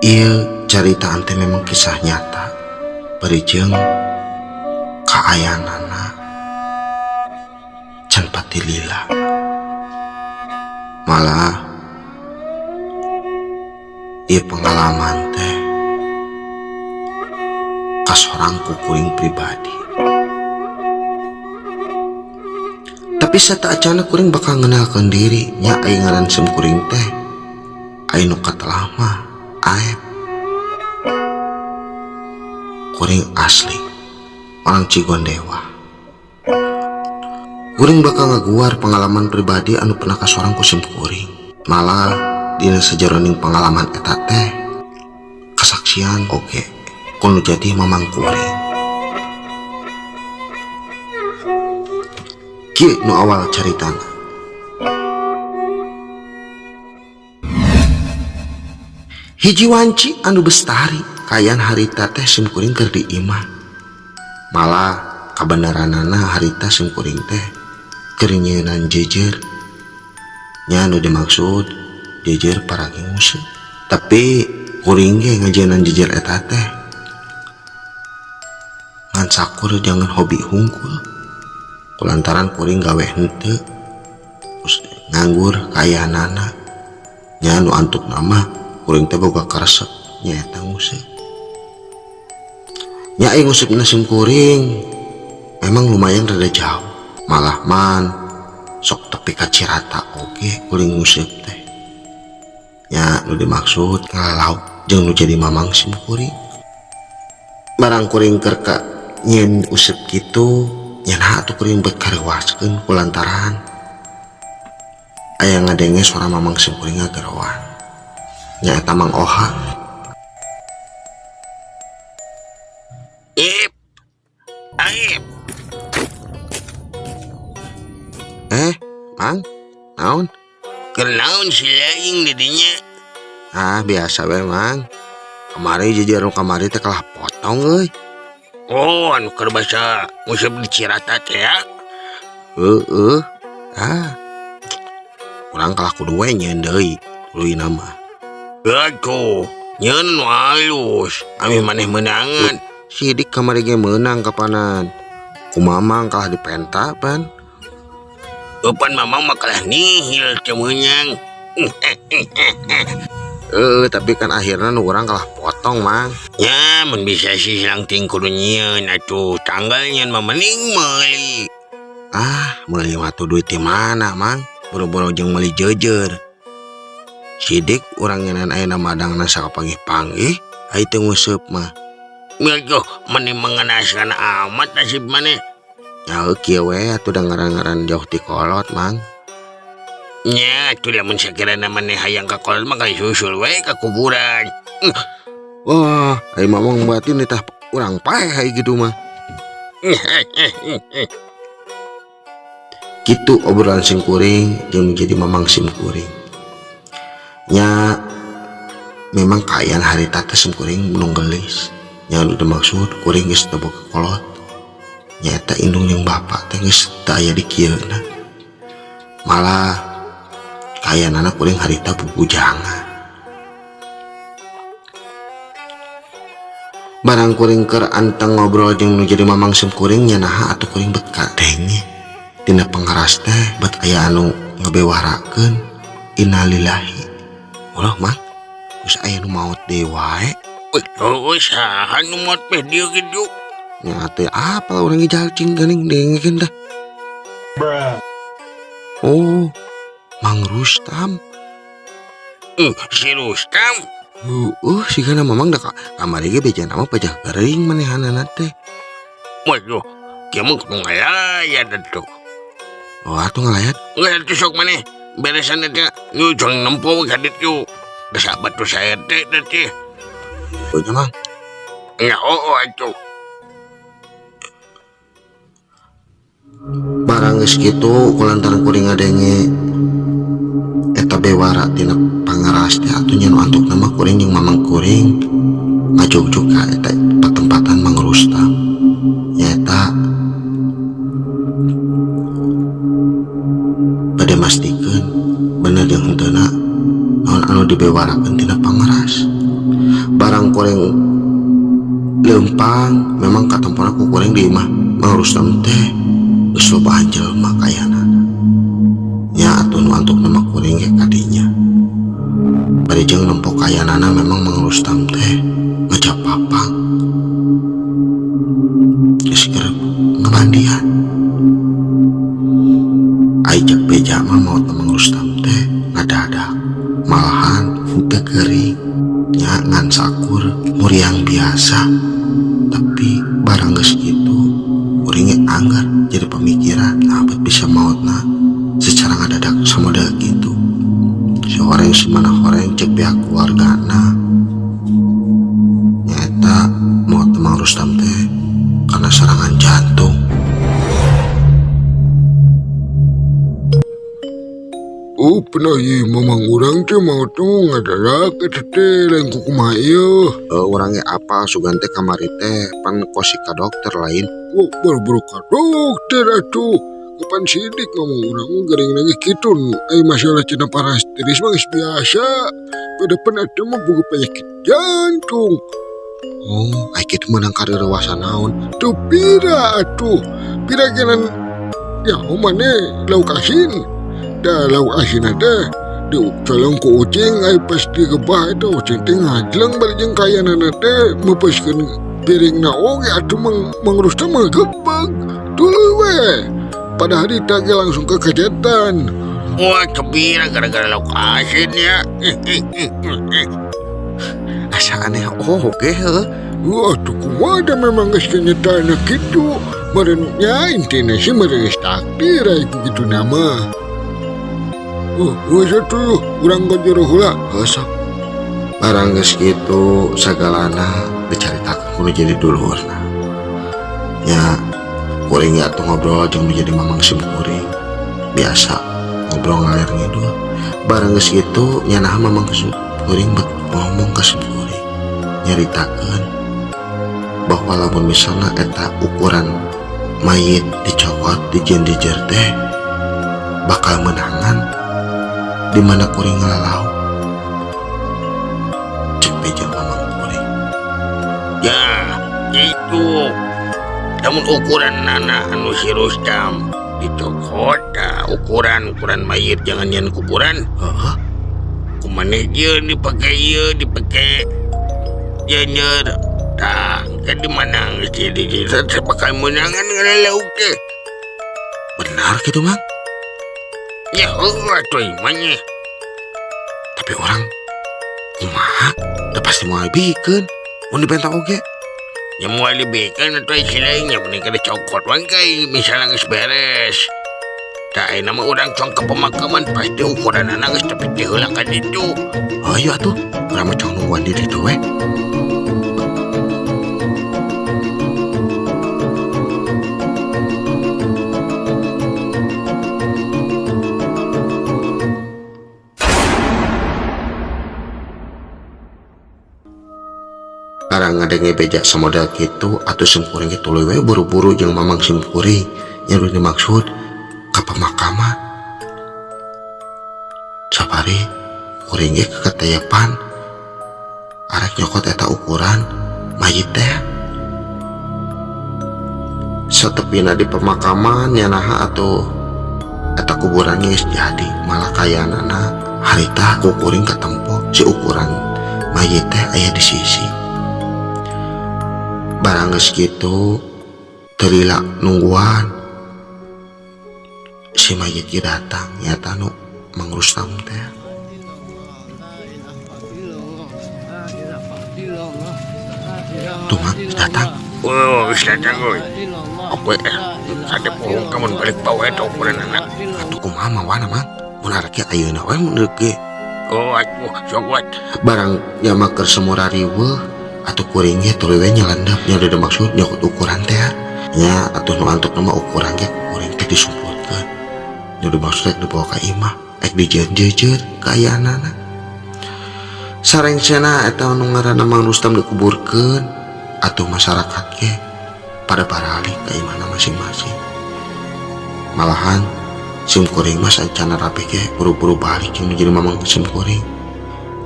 Ieu caritaan teh memang kisah nyata bari jeung kaayanana can pati lila. Malah ieu pengalaman teh kasorang ku kuring pribadi. Tapi sataacana kuring bakal ngenalkeun diri nya, ai ngaran sim kuring teh ai nu katelah mah Aep. Kuring asli orang Cigondewa. Kuring bakal ngaguar pengalaman pribadi anu pernah kasorang ku sim kuring. Malah dina sajaroning pengalaman eta teh kasaksian oge ku nu jadi mamang kuring. Kieu nu awal caritana. Hiji wanci anu bestari kaayaan harita teh sim kuring keur di imah. Malah kabeneranana harita sim kuring teh keur nyieunnan jejer. Nya anu dimaksud jejer paragi nguseup. Tapi kuring ge ngajieunnan jejer eta teh ngan sakur jangan hobi hungkul. Kulantaran kuring gawe henteu nganggur kaayaanana. Nya nu antukna mah kuring teh boga karesep nyaeta nguseup. Nya ai nguseupna sim kuring memang lumayan rada jauh. Malah man sok tepi ka Cirata oge kuring nguseup teh. Nya nu dimaksud ngalalauk jeung nu jadi mamang sim kuring. Barang kuring keur ka nyieun useup kitu nya naha atuh kuring beut kareuwaskeun kulantaran aya ngadenge suara mamang sim kuring ngageroan. Nyaeta Mang Oha. Ip, Aip. Eh, Mang, naon? Keur naon si laing di dinya? Ah, biasa we, Mang. Kamari jejer nu kamari teh kalah potong euy. Oh, anu keur basa nguseup di Cirata teh ya? Heeh. Ah. Urang kalah kudu we nyieun deui tuluyna mah. Atuh, nyieun nu halus, ameh maneh meunangan. Sidik kamari ge meunang kapanan. Ku mamang kalah dipenta pan. Eupan mamang mah kalah nihil teu meunang. Heeh, tapi kan akhirna nu urang kalah potong, Mang. Ya, mun bisa sih langting kudu nyieun atuh, tanggal nyieun mah mending meuli. Ah, meuli mah tuh duit di mana, Mang? Boro-boro jeung meuli jejer. Sidik urang ngeunaan ayeuna madangna sakapanggih-panggih, ai teu nguseup mah. Aduh, meni mengenaskan amat nasib maneh. Ya heuh kieu we atuh da ngaran-ngaran jauh ti kolot, Mang. Nya atuh lamun sakirana maneh hayang ka kolot mah kasusul we ka kuburan. Wah, ai mamang berarti nitah urang paeh ai kitu mah. Kitu obrolan sim kuring jeung jadi mamang sim kuring. Nya memang kaayaan harita teh sim kuring nu geulis. Nya anu dimaksud kuring geus teu boga kolot. Nyaeta indung jeung bapa teh geus teu aya di kieuna. Malah kaayaanana kuring harita bubujangan. Barang kuring keur anteng ngobrol jeung nu jadi mamang sim kuring nya naha atuh kuring bet kadenge. Tina pangaras teh bet aya anu ngabewarakeun innalillahi. Ulah Mang, geus aya nu maot deui wae. Heueuh, saha nu maot beh dieu kitu? Nya teh apal urang ge jalcing geuning dengekeun teh. Oh, Mang Rustam. Si Rustam? Heueuh sigana mamang da kamari ge bejana mah pajah gering manehanana teh. Waduh, kieu mah kudu ngalayat atuh. Oh atuh ngalayat. Geus atuh sok maneh beresan eta yuk cong nempo ka ditu. Da sahabat tuh saya teh teh. Oh nya Mang. Nya heueuh atuh. Barang geus kitu kulantaran kuring ngadenge eta bewara tina pangaras teh atuh nya nu antukna mah kuring jeung mamang kuring ngajugjug ka eta patempatan Mang Rustam nyaeta bade mastikeun bener jeung henteuna naon anu dibewarakeun tina pangaras. Barang kuring leumpang memang katempona ku kuring di imah Mang Rustam teh geus loba jelema kayana. Nya atuh nu antukna mah kuring ge kadinya. Bari jeung nempo kayanana memang Mang Rustam teh ngajapapang. Geus keur ngamandian. Ai cek beja mah maot Mang Rustam teh ngadadak malahan henteu gering nya ngan sakur muriang biasa. Tapi barang geus kitu kuring ge anggar jadi pemikiran nah bet bisa maotna secara ngadadak samodel gitu. Si horeng si mana horeng cek pihak keluargana nyaeta maot Mang Rustam teh karena serangan jantung. Oh pernah ieu mamang urang teh maot teh ngadadak eta teh lain ku kumaha ieu. Urang ge apal sugan teh kamari teh pan kosi ka dokter lain. Oh buru-buru ka dokter atuh. Kapan sidik ngomong urang mah geuring lagi kitu ai masalah cenah paras tiris mah geus biasa. Pada pan atuh mah boga penyakit jantung. Oh, ai kitu meunang kareurewasan naon? Teu pira atuh. Pira genan ya maneh lauk asin. Da lauk asin teh dicolong ku ucing ai pas digebah eta ucing teh ngajleng bari jeung kayanana teh meupeuskeun piringna oge atuh Mang Rustam mah gebeg. Tuluy we. Pada hari tadi langsung kekagetan. Wah, kebira gara-gara lauk asin ya. Asa aneh oge heuh. Wah, tuh kumaha da memang geus kenyataanna kitu. Meureun nya intina sih meureun geus takdir ai ku kitu nama. Oh, geus atuh urang ka jero heula. Heuh sok. Barang geus kitu sagalana dicaritakeun kudu jadi dulurna. Nya kuring ge atuh ngobrol jeung nu jadi mamang sim kuring. Biasa ngobrol ngalir ngidul. Barang geus kitu nya naha mamang kuring bet ngomong ka sim kuring. Nyaritakeun bahwa lamun misalna eta ukuran mayit dicokot dijieun dijer teh bakal meunangan di mana kuring ngalalau. Cek beja mamang kuring. Ya, itu. Namun ukuran nana anu si Rustam dicokot tah ukuran mayit jangan nyen kuburan. Heeh. Kumaneh jeung dipake ieu dipake nyenyer tah ke di mana geus jadi jadi bakal meunangan ngalalau teh. Benar kitu Mang? Ya heueuh atuh mah nya. Tapi orang kumaha da pasti moal bikeun mun dipenta oge. Ya moal dibikeun atuh istilahnya mending kada cokot wangkai misalnya geus beres. Tah ayeuna mah urang cong ke pemakaman pasti ukuranana geus tepi teh heula ka ditu. Hayu atuh urang mah cong nungguan di ditu we. Karang ngadenge beja samodel kitu atuh sim kuring ge tuluy we buru-buru jeung mamang sim kuring nya nu dimaksud ka pemakaman. Sapari kuring ge keketepan arek nyokot eta ukuran mayit teh. Satepina di pemakaman nya naha atuh eta kuburan geus jadi malah kayanana harita ku kuring katempo si ukuran mayit teh aya di sisi. Barang geus kitu teu lila nungguan si mayit ge datang nyata nu Mang Rustam teh. Tuh Mang, datang. Oh, geus datang euy. Oke, kade pohong ka mun balik bawa eta ukuranana. Atuh kumaha mawana Mang? Mun arek ge ayeuna we mun deuk ge. Oh, atuh sok wat. Barang nya mah keur semura riweuh atuh kuring ge tuluy we nyelendep nya udah maksud nyokot ukuran teh nya atuh nu antukna mah ukuran ge kuring teh disumputkeun. Nya udah maksud rek dibawa ka imah, ek dijeun-jeujeur kaayaanana. Sarengsena eta nu ngaranna Mang Rustam dikuburkeun atuh masyarakat ge pada baralik ka imahna masing-masing. Malahan sim kuring mah sancana rapi ge buru-buru balik jeung jadi mamang sim kuring.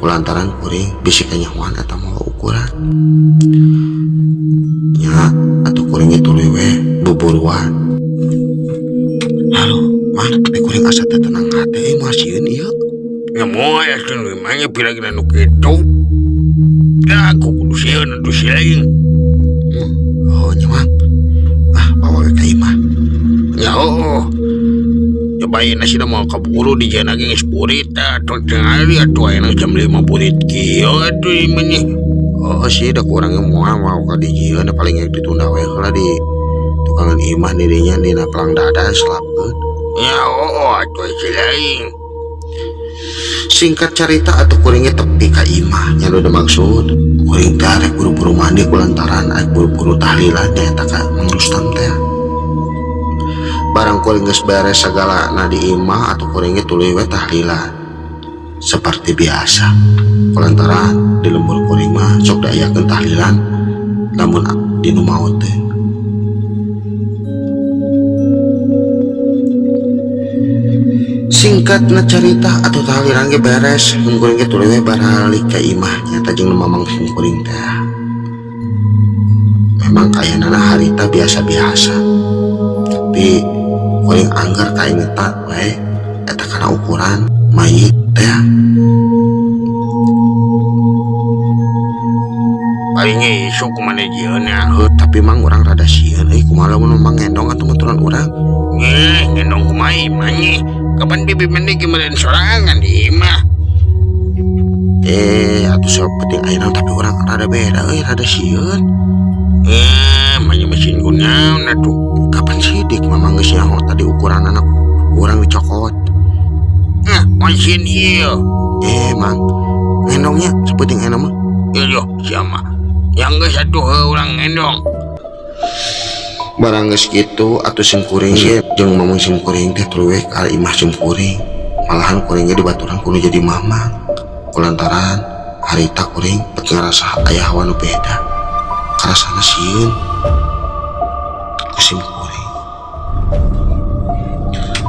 Kulantaran kuring bisi kanyahoan eta mawa ukuran. Nya atuh kuring ge tuluy we buburuan. Halo, Mang, tapi kuring asa teu tenang hate euy moal sieun ieu. Nya moal atuh nu mah nya pira-pira nu kitu. Da aku kudu sieun atuh si lain. Oh nya Mang. Ah, bawa we ka imah. Nya heueuh. Cobain nasi moal kaburu di jana ge geus burit atuh tingali atuh ayeuna jam 5 burit kieu atuh ieu mah nya. Oh sih da kurang ge moal mau ka dijieun paling ge ditunda we heula di tukangan imah dirinya dina pelang dada selapkeun. Nya heueuh atuh si lain. Singkat cerita atuh kuringnya tepi ka imah nya udah maksud kuring teh arek buru-buru mandi kulantaran arek buru-buru tahlilan nya eta ka Mang Rustam teh. Barang kuring geus beres sagala na di imah atuh kuringnya tuluy we tahlilan seperti biasa. Kulantaran di lembur kuring mah sok diayakeun tahlilan lamun di nu maot teh. Singkatna carita atuh tahlilan ge beres, mun kuring ge tuluy we baralik ka imah nyata jeung nu mamang sim kuring teh. Memang kayanana harita biasa-biasa. Tapi kuring anggar kaingetan we eta kana ukuran mayit teh. Paling ge isuk kumaha jieun nya. Heuh, tapi mang urang rada sieun euy kumaha lamun mamang ngendong atuh maturan urang. Ngeh, ngendong kumaha imah nya. Kapan bibi mandi gimana sorangan di imah? Atuh sok penting ayeuna tapi urang rada beda euy, rada sieun. Manya mesin kunaon atuh. Kapan sidik mamang geus nyaho tadi ukuran anak urang dicokot. Nah, mesin ieu. Mang, ngendongnya sepenting ayeuna mah. Iya, siapa? Yang geus atuh heuh urang ngendong. Barang geus kitu atuh sim kuring ge jeung mamang sim kuring teh tuluy we ka imah sim kuring. Malahan kuring ge dibaturan kudu jadi mamang. Kulantaran harita kuring bet ngarasa aya hawa nu beda. Karasana sieun ku sim kuring.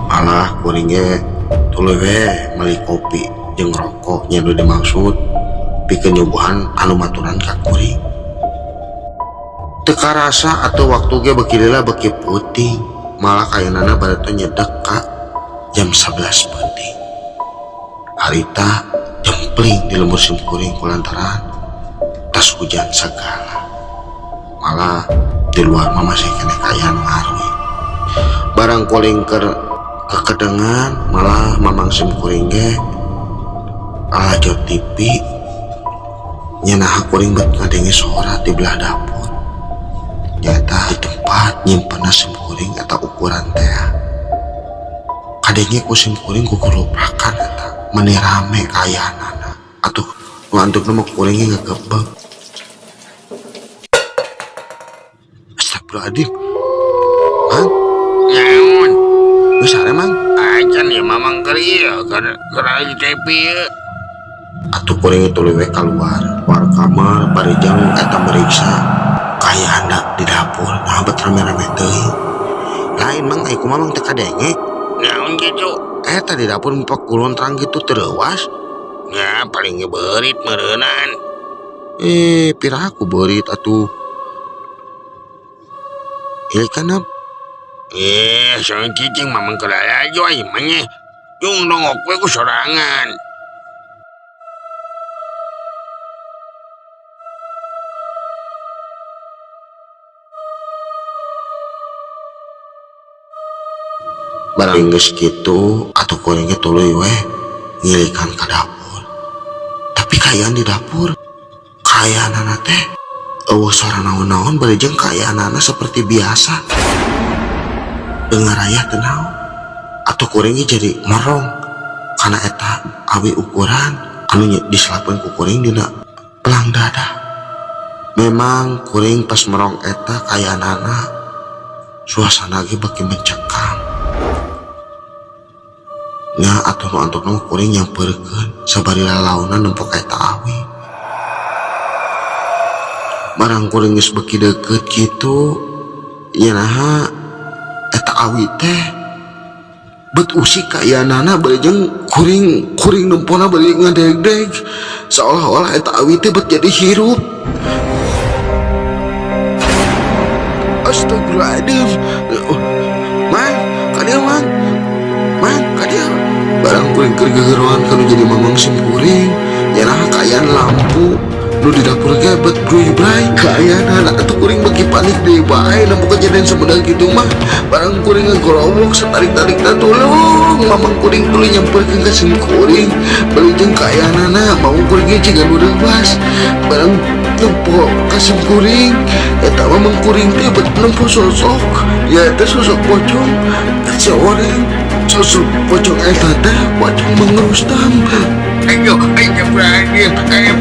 Malah kuring ge tuluy we meuli kopi jeung rokok nya nu dimaksud pikeun nyuguhan anu maturan ka kuring. Teu karasa atuh waktu ge beuki lila beuki peuting, malah kayanana bareto nyedek ka jam 11 peuting. Harita jempling di lembur sim kuring kulantaran tas hujan segala. Malah di luar mah masih keneh kaayaan ngaruy. Barang kuring keur kekedengan malah mamang sim kuring ge lalajo TV nya naha kuring bet ngadenge sora di belah dapur. Nyata di tempat nyimpenna sim kuring eta ukuran teh. Kadenge ku sim kuring kukuruprakan eta meni rame kaayaanana. Atuh nu antukna mah kuring ge ngagebeg. Astagfirullahaladzim. Mang? Naon? Geus sare, Mang? Acan ieu mamang keur ieu, keur aya di TV ieu. Atuh kuring tuluy we kaluar, keluar kamar bari jeung eta meriksa kaayaan di dapur. Nah, bet rame-rame teuing. Lain Mang, ai kumaha Mang teu kadenge? Naon kitu? Eta di dapur mpak kulontrang kitu teu reuas. Ya, paling ge beurit meureunan. Piraku beurit atuh. Ieu kan Soalnya cicing mamang keur lalajo ai mah nya. Yung dongok we ku sorangan. Barang geus kitu atuh kuring ge tuluy we ngilikan ka dapur. Tapi kaayaan di dapur kaayaanana teh Eueuh sora naon-naon bari jeung kaayaanana seperti biasa. Teu ngarayah teu naon. Atuh kuring ge jadi merong kana eta awi ukuran anu diselapeun ku kuring dina pelang dada. Memang kuring pas merong eta kaayaanana suasana ge beuki mencekam. Nya atuh nu antokna mah kuring nyampeurkeun sabari lalaunan nempo ka eta awi. Barang kuring geus beuki deukeut kitu nya naha eta awi teh bet usik kaayaanana bari jeung kuring kuring nempona bari ngadegdeg seolah-olah eta awi teh bet jadi hirup. Astagfirullahaladzim. Mang, kadieu mang. Mang, kadieu. Barang kuring keur gegeroan kanu jadi mamang sim kuring. Nya naha kaayaan lampu nu di dapur ge bet brui-brai kaayaan atuh kuring beuki panik deui bae nempo kejadian sumedang kitu mah. Barang kuring ngagorowok satarik-tarikna tulung mamang kuring tuluy nyamperkeun ka sim kuring. Bari jeung kaayaanana mamang kuring ge jiga nu reuwas. Barang nempo ka sim kuring eta mamang kuring teh bet nempo sosok ya eta sosok pocong seorang sosok pocong eta teh pocong Mang Rustam. Ayo, ayo berani, ayo,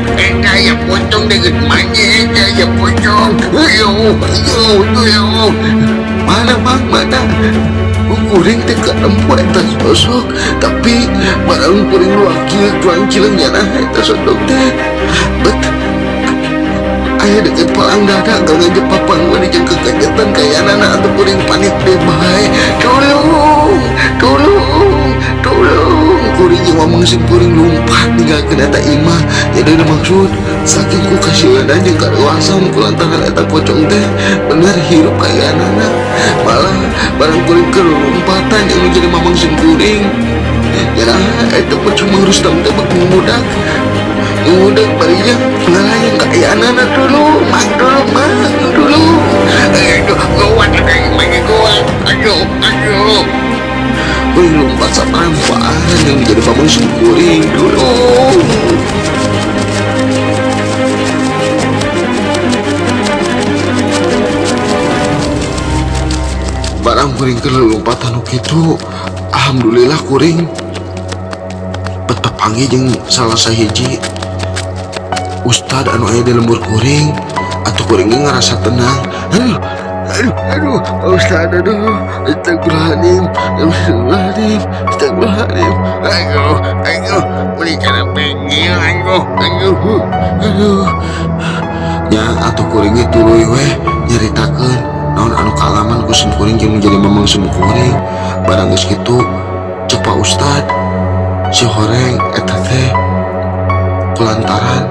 ayo pocong dengan manja, ayo pocong, ayo, ayo, ayo. Mana bang, mana? Kuring teh katempo eta sosok, tapi barang kuring luak kieu cuang cileung nya eta sosok teh. Bet aya deket palang dada kalau ngajepapang we jeung kekagetan kayanana atuh kuring panik deh bae. Tolong, tolong, tolong. Kuring jeung mamang sim kuring lumpat ninggalkeun eta imah. Jadi nu maksud saking ku kasieun jeung kareuasan ku lantaran eta pocong teh bener hirup kayanana. Malah barang kuring keur lompatan yang jadi mamang sim kuring. Ya eta pocong Mang Rustam teh bek ngudak. Ngudak barinya ngalayang kayanana tolong, mang tolong, mang tolong. Aduh, gawat ada yang gawat. Aduh, aduh. Kuring lompat satampan yang menjadi mamang sim kuring tolong. Barang kuring keur lompatan nu kitu, alhamdulillah kuring betepangi jeung salah sahiji ustad anu aya di lembur kuring. Atuh kuring ge ngarasa tenang. Aduh, aduh, aduh, ustad, aduh, astagfirullahaladzim, astagfirullahaladzim, astagfirullahaladzim. Aduh, aduh, beli cara penggil, aduh, aduh, aduh. Nya atuh kuring ge tuluy weh nyaritakeun naon anu kaalaman ku sim kuring jeung jadi mamang sim kuring. Barang geus kitu cek Pak Ustad si horeng eta teh kulantaran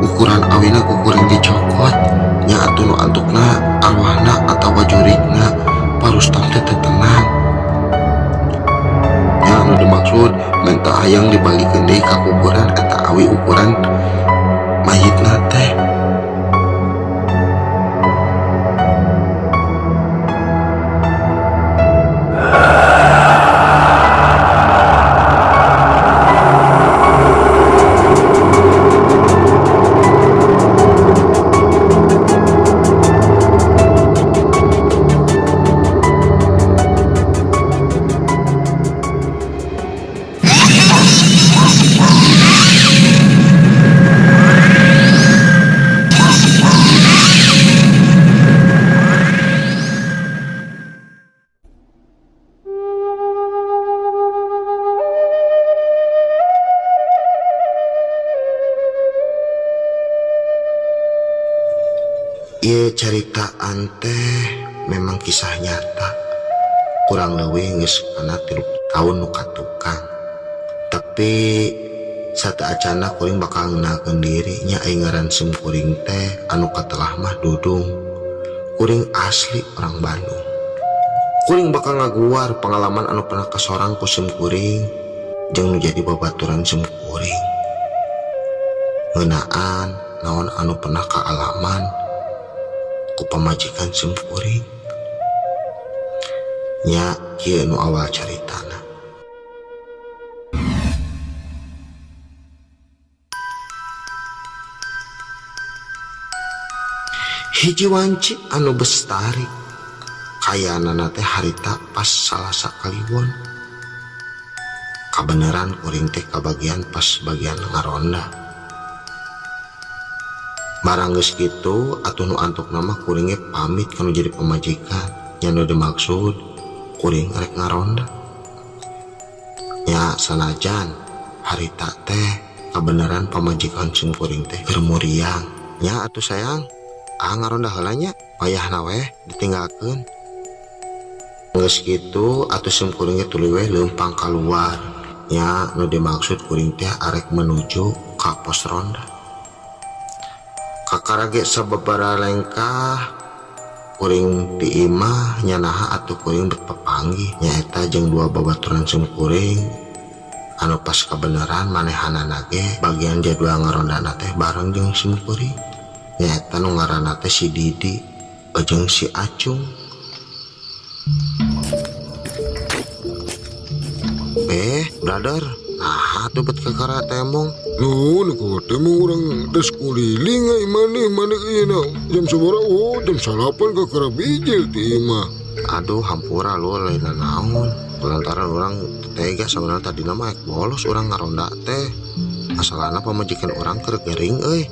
ukuran awina ku kuring dicokot nya atuh nu antukna arwahna atawa jurigna Pak Rustam teh teu tenang. Nya anu dimaksud minta hayang dibalikeun deui ka kuburan eta awi ukuran mayitna teh. Ieu caritaan teh memang kisah nyata. Kurang leuwih geus kana 3 tahun nu katukang. Tapi sateuacanna kuring bakal ngenalkeun diri nya aing ngaran sim kuring teh anu katelah mah Dudung. Kuring asli orang Bandung. Kuring bakal ngaguar pengalaman anu pernah kasorang ku sim kuring jeung nu jadi babaturan sim kuring. Ngeunaan naon anu pernah kaalaman ku pamajikan sim kuring. Nya kieu nu awal caritana. Hiji wanci anu bestari kayaanana teh harita pas Salasa Kaliwon. Kabeneran kuring teh kabagian pas bagian ngaronda. Barang geus kitu atuh nu antukna mah kuring ge pamit ka nu jadi pamajikan nya nu dimaksud kuring rek ngaronda. Nya sanajan harita teh kabeneran pamajikan sim kuring teh keur muriang. Nya atuh sayang, ah ngaronda heula nya, wayahna weh ditinggalkeun. Geus kitu atuh sim kuring ge tuluy weh leumpang kaluar. Nya nu dimaksud kuring teh arek menuju ka pos ronda. Kakara ge sababaraha lengkah kuring di imah nya naha atuh kuring bet papanggih nyaeta jeung dua babaturan sim kuring anu pas kabeneran manehanana ge bagian jadwal ngarondana teh bareng jeung sim kuring nyaeta nu ngaranna teh si Didi jeung si Acung. Brother, nah tuh bet kakara tembong. Nu, nu tembong urang geus kuliling ai maneh maneh ieu na jam sabaraha? Oh, jam 9 kakara bijil ti imah. Aduh, hampura lu lain naon. Lantaran urang tega sebenarnya tadi nama ek bolos urang ngaronda teh. Masalahna pamajikan urang keur gering euy.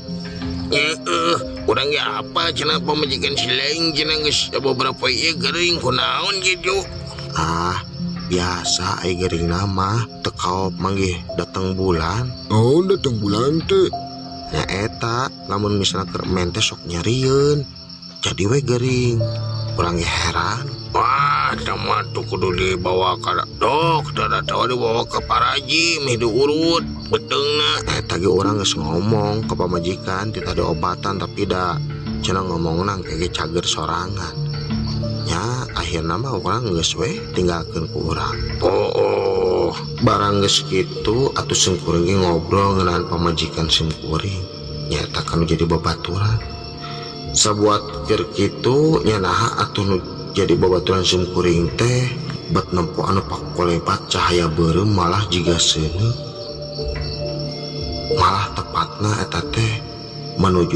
Urang ge apa cenah pamajikan si lain cenah geus beberapa ieu gering kunaon kitu. Ah, biasa ai gering nama teu kaop manggih dateng bulan. Oh, dateng bulan teh. Nya eta lamun misalna keur emen teh sok nyerieun. Jadi we gering. Urang ge heran. Wah, sama tuh kudu dibawa ke dokter atau dibawa ke paraji meh diurut beteungna. Eta ge urang geus ngomong ke pamajikan ti tadi obatan tapi da cenah ngomongna engke ge cager sorangan. Nya akhirna mah urang geus we tinggalkeun ku urang. Oh, oh. Barang geus kitu atuh sim kuring ge ngobrol ngeunaan pamajikan sim kuring. Nyaeta kanu jadi babaturan. Sabuat keur kitu nya naha atuh nu jadi babaturan sim kuring teh bet nempo anu pakolebat cahaya beureum malah jiga seuneu. Malah tepatna eta teh menuju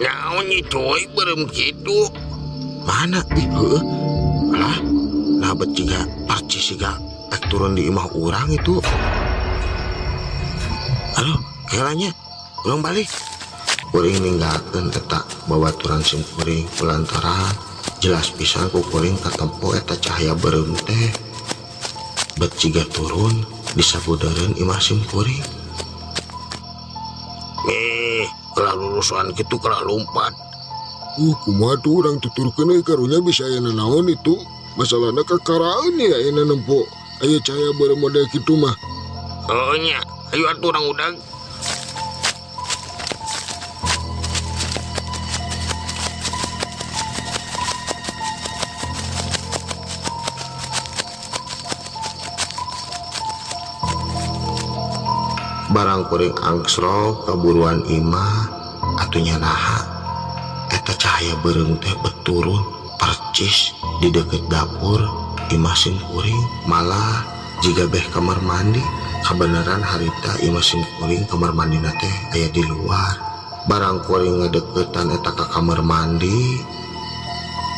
Naon ieu coy beureum kitu? Mana ih heueuh. Alah, nah bet jiga percis jiga ek turun di imah urang itu. Aduh, kelanya urang balik. Kuring ninggalkeun eta babaturan sim kuring kulantaran jelas pisan ku kuring katempo eta cahaya beureum teh bet jiga turun disabudeureun imah sim kuring. Kalah lulusan kitu kalah lompat. Kumaha tuh urang tuturkeun euy karunya bisa aya nanaon itu. Masalahna kakaraeun ya aya nempo aya cahaya beureum model kitu mah. Oh nya, ayo atuh urang udag. Barang kuring angsrok kaburuan imah atuh nya naha eta cahaya beureum teh beturun percis di deket dapur imah sim kuring malah jiga beh kamar mandi. Kabeneran harita imah sim kuring kamar mandina teh aya di luar. Barang kuring ngedeketan eta ka kamar mandi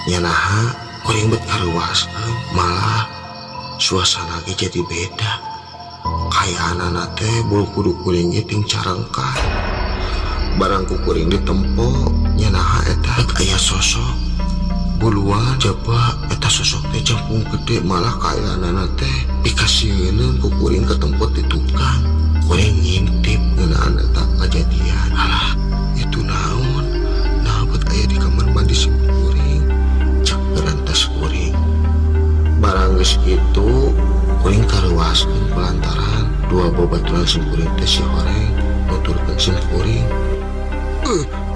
nya naha kuring bet karuaskeun malah suasana ge jadi beda. Kayaanana teh bulu kudu kuring ge ting carengkah. Barang ku kuring ditempo nya naha eta aya sosok buluan jaba eta sosok teh jangkung gede malah kayaanana teh dikasieun ku kuring ke tempat di tukang. Kuring ngintip ngeunaan eta kajadian. Alah, itu naon? Nah, bet aya di kamar mandi si kuring. Cak berantas kuring. Barang geus kitu kuring karuaskeun kulantaran dua babaturan sim kuring teh si horeng nuturkeun sim kuring.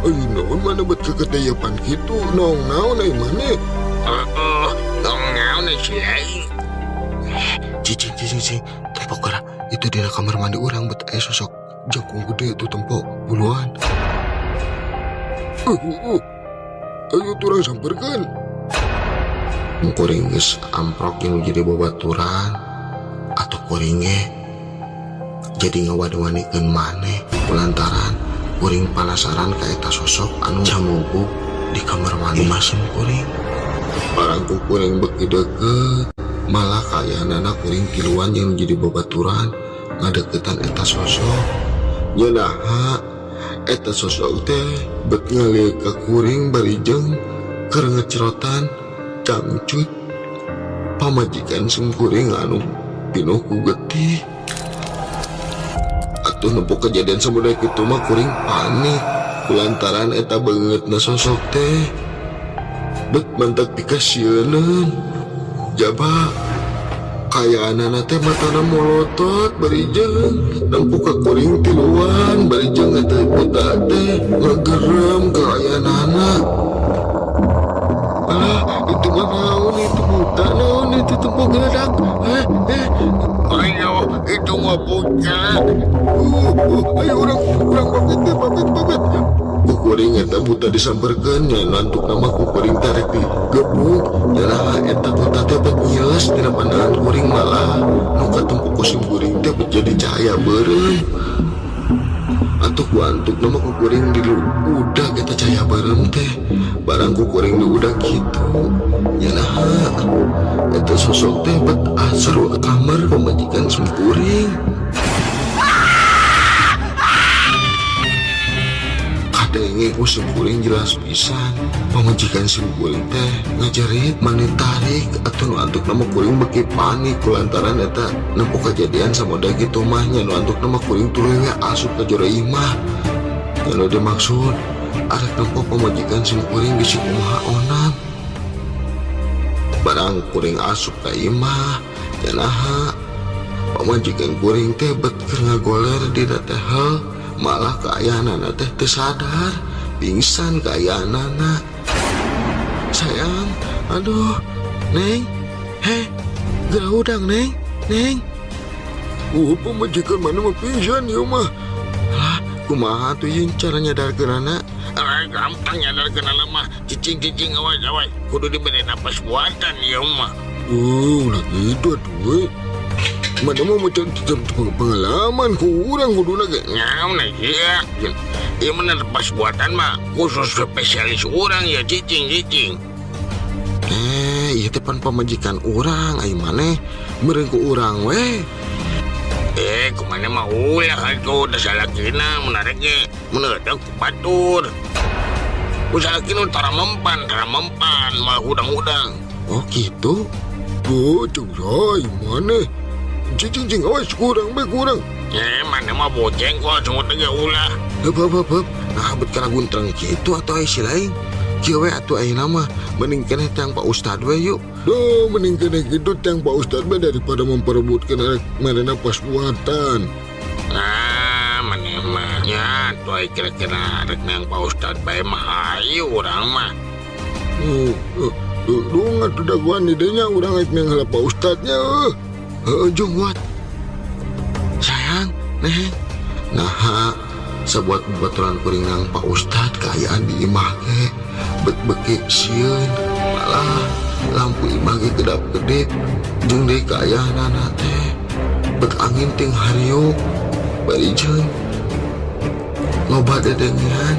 Ayo naon mana bet keketeyepan kitu naon naon ai maneh? Heeh, naon naon si lain. Cicing cicing cicing, tempo geura itu dina kamar mandi urang bet aya sosok jangkung gede itu tempo buluan. Ayo turang samperkeun. Kuring geus amprok jeung jadi babaturan atau kuring ge jadi ngawani-wanikeun maneh kulantaran Kuring panasaran ka eta sosok anu camugug di kamar mandi imah sim kuring. Barang ku kuring beuki deukeut, malah kaayaanana kuring tiluan jeung jadi babaturan ngadeukeutan eta sosok. Nya naha eta sosok teh bet ngalieu ka kuring bari jeung keur ngecerotan cangcut pamajikan sim kuring anu pinuh ku getih. Atuh nempo kejadian samodel kitu mah kuring panik kulantaran eta beungeutna sosok teh bet mantak pikasieuneun. Jaba kaayaanana teh matana molotot bari jeung nempo ka kuring tiluan bari jeung eta buta teh ngagerem kaayaanana. Alah, itu mah naon itu buta, naon itu tempo geledak. Eh, eh. Ayo, itu mah buta. Ayo urang, urang pamit deh, pamit, pamit. Ku kuring eta buta disamperkeun nya nantuk nama ku kuring tarik digebuk. Nya lah eta buta teh bet ngiles dina pandangan kuring, malah nu katempo ku sim kuring teh bet jadi cahaya beureum. Atuh ku antuk nama ku kuring di udag eta cahaya beureum teh. Barang ku kuring di udag kitu, nya nah eta sosok teh bet asup ke kamar pamajikan sim kuring. Kadenge ku sim kuring jelas pisan pamajikan sim kuring teh ngajerit mani tarik. Atuh nu antuk nama kuring beuki panik kulantaran eta nempo kejadian samodel kitu mah. Nya nu antuk nama kuring tuluy we asup ka jero imah. Nya nu dimaksud arek nempo pamajikan sim kuring bisi kumaha onan. Barang kuring asup ka imah, nya naha pamajikan kuring teh bet keur ngagoler dina tehel, malah kaayaanana teh teu sadar, pingsan kaayaanana. Sayang, aduh, Neng, heh, geura hudang Neng, Neng. Pamajikan mana mah pingsan ieu mah. Lah, kumaha tuh yeun cara nyadarkeunana? Ah, gampang nyadarkeunana mah. Cicing-cicing awas awas. Kudu diberi napas buatan ieu mah. Oh, ulah gitu atuh we. Mana mah macam pengalaman ku urang kuduna ge. Naon ieu? Ieu mah napas buatan mah khusus spesialis urang ya, cicing-cicing. Eh, ieu teh pan pamajikan urang, ai maneh meureun ku urang we. Eh, kumana mah ulah atuh da salakina menarik ge. Mun teu ku batur. Ku salakina tara mempan, tara mempan, malah hudang-hudang. Oh gitu. Oh, cuk sai maneh. Cicing cing awas kurang be kurang. Eh, mana mah boceng kok sungut ge ulah. Heup heup heup heup. Nah, bet kana guntreng kitu atuh ai si lain. Kieu we atuh ayeuna mah mending keneh tang Pak Ustad we yuk. Duh, mending keneh kitu tang Pak Ustad we daripada memperebutkan arek mere napas buatan. Ah, maneh mah nya atuh ai kira-kira arek nang Pak Ustad bae mah hayu urang mah. Oh, duh, atuh dagoan di dinya urang arek nang heula Pak Ustadnya eueuh. Heueuh jung wat. Sayang, Neng. Naha sabuat babaturan kuring nang Pak Ustad kaayaan di imah ge bet beuki sieun, malah lampu imah ge kedap-kedip jeung deui kaayaanana teh bet angin ting hariuk bari jeung loba dedengean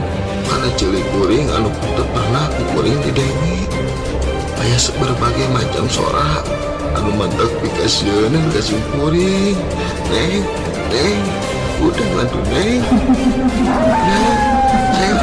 kana ceulik kuring anu teu pernah ku kuring didenge. Aya berbagai macam sora anu mantak pikasieunan ka sim kuring. Neng, Neng, udah atuh Neng. Neng, sayang.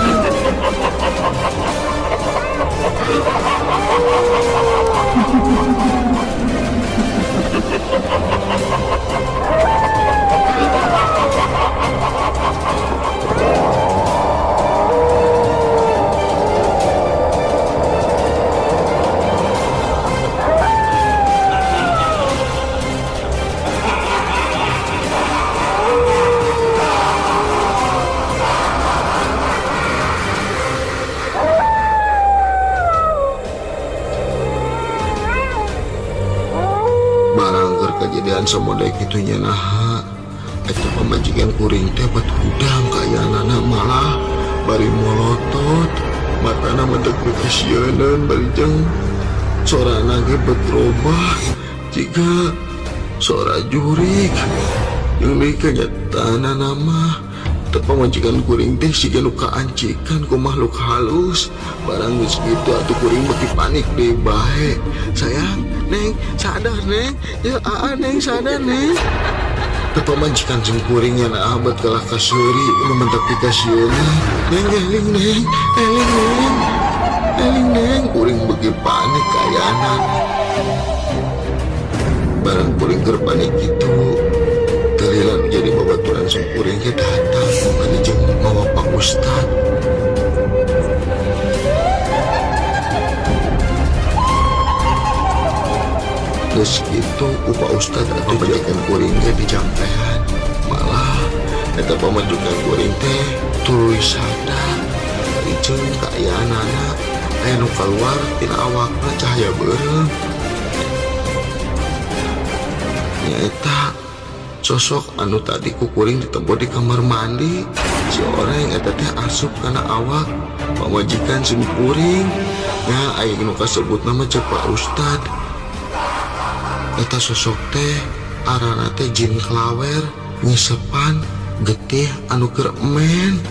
Barang keur kejadian samodel kitu nya naha eta pamajikan kuring teh bet hudang kaayaanana, malah bari molotot matana mah teu pikasieuneun bari jeung sorana ge bet robah jiga sora jurig. Jeung deui kanyataanana mah Eta pamajikan kuring teh siga nu kaancikan ku makhluk halus. Barang geus kitu atuh kuring beuki panik deui bae. Sayang, Neng, sadar Neng. Ya aa Neng, sadar Neng. Teu pamajikan jeung kuring nya abad kalah kaseuri nu mentak pikasieun. Neng, eling Neng, eling Neng. Eling Neng, kuring beuki panik kayaanan. Barang kuring keur panik kitu, teu lila nu jadi babaturan simkuring ge datang bari jeung mawa Pak Ustad. Geus kitu ku Pak Ustad atuh pamajikan kuring ge dijampean. Malah eta pamajikan kuring teh tuluy sadar bari jeung kaayaanana aya nu kaluar tina awakna cahaya beureum. Nyaeta sosok anu tadi ku kuring ditempo di kamar mandi. Si oreng eta teh asup kana awak pamajikan sim kuring. Nya aya nu kasebutna mah ceuk Pak Ustad. Eta sosok teh arana teh jin klawer nyisepan getih anu keur emen.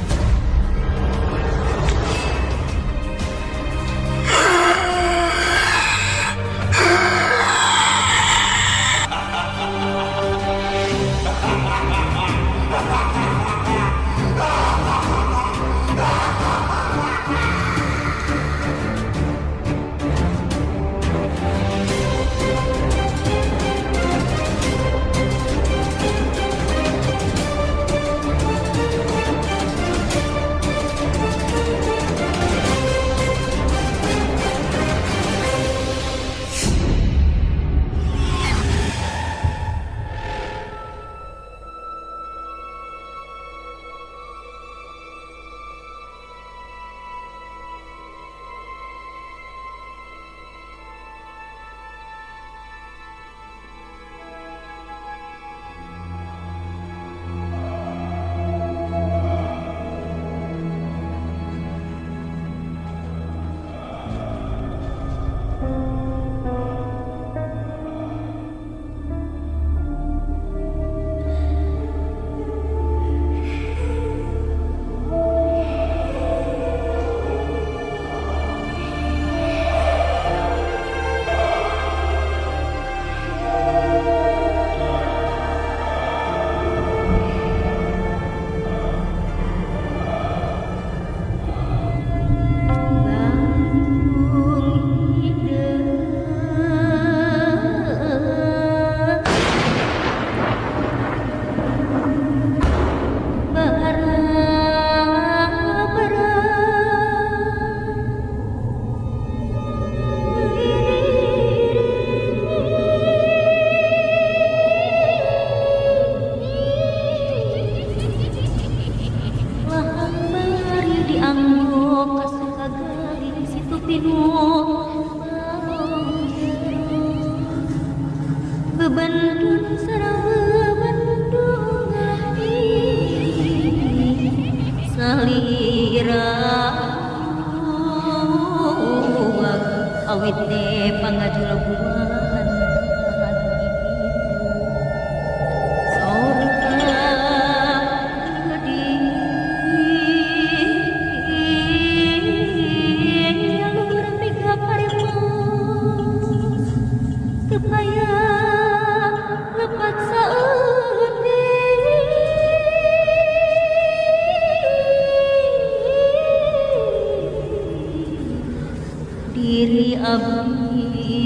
Diri abdi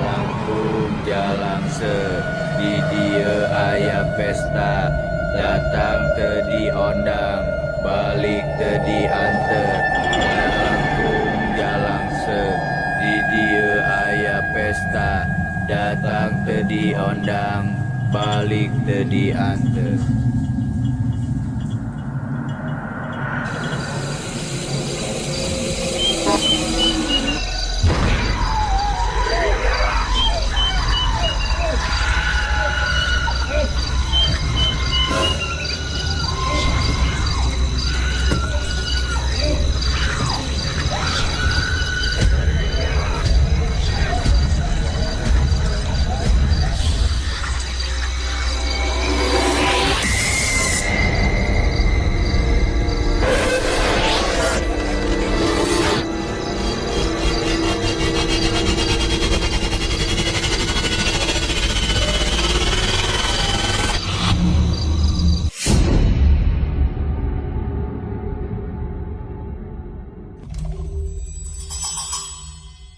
Langkung jalangse di dieu aya pesta, datang teu diondang balik teu dianteur. Langkung jalangse di dieu aya pesta, datang teu diondang balik teu dianteur.